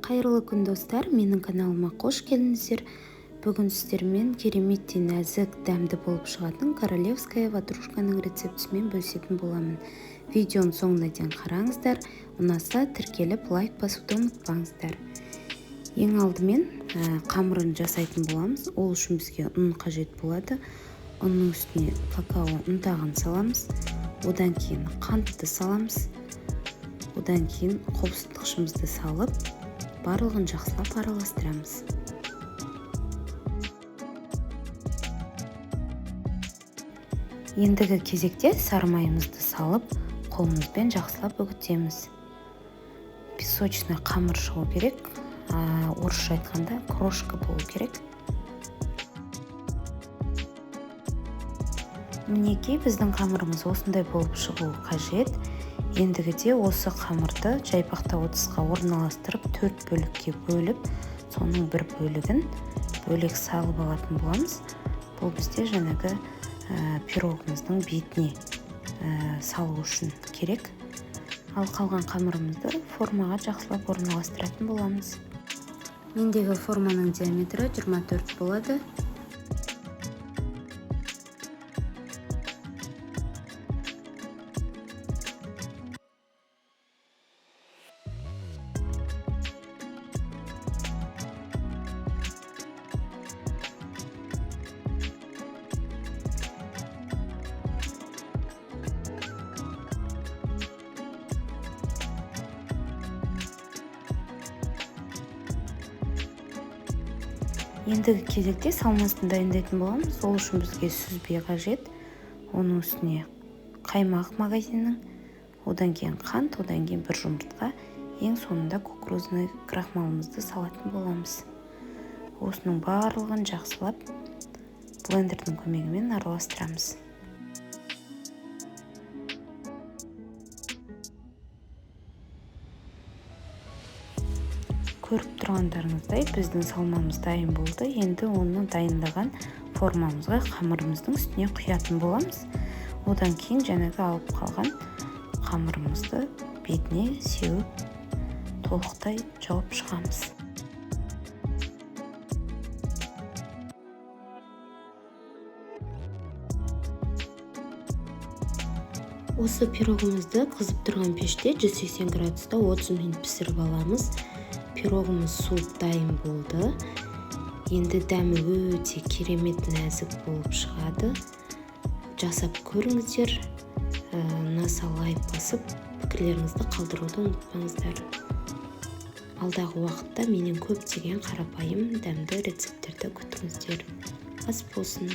Қайырлы күн, достар! Менің каналыма қош келдіңіздер. Бүгін сіздермен кереметтей нәзік, дәмді болып шығатын королевская ватрушканың рецептісімен бөлісетін боламын. Видеоның соңына дейін қараңыздар, ұнаса тіркеліп, лайк басуды ұмытпаңыздар. Ең алдымен қамырын жасайтын боламыз. Ол үшін бізге ұн қажет болады. Ұнның үстіне какао ұнтағын саламыз, одан кейін қантты саламыз, одан кейін қопсытқышымызды салып, барлығын жақсылап араластырамыз. Ендігі кезекте сары майымызды салып, қолымызбен жақсылап үгітеміз. Песочный қамыр шығу керек, орысша айтқанда крошка болу керек. Мінекей, біздің қамырымыз осындай болып шығуы қажет. Ендігіде осы қамырды жайпақтау ыдысқа орналастырып, 4 бөлікке бөліп, соның бір бөлігін бөлек салып алатын боламыз. Бұл бізде жаңағы пирогымыздың бетіне салу үшін керек. Ал қалған қамырымызды формаға жақсылап орналастыратын боламыз. Мендегі форманың диаметрі 24 болады. Ендігі кезекте салмасын дайындайтын боламыз. Ол үшін бізге сүзбе қажет. Оның үстіне қаймақ магазиннің, одан кейін қант, одан кейін бір жұмыртқа, ең соңында кукурузный крахмалымызды салатын боламыз. Осының барлығын жақсылап блендердің көмегімен араластырамыз. Көріп тұрғандарыңыздай, біздің салмамыз дайын болды. Енді оны дайындаған формамызға қамырымыздың үстіне құятын боламыз. Одан кейін жаңағы алып қалған қамырымызды бетіне сеуіп, толықтай жауып шығамыз. Осы пирогымызды қызып тұрған пеште 180 градуста 30 минут пісіріп аламыз. Пирогымыз суып дайын болды. Енді дәмі өте керемет нәзік болып шығады. Жасап көріңіздер. Ұнаса лайк басып, пікірлеріңізді қалдыруды ұмытпаңыздар. Алдағы уақытта менен көптеген қарапайым дәмді рецепттерді күтіңіздер. Ас болсын.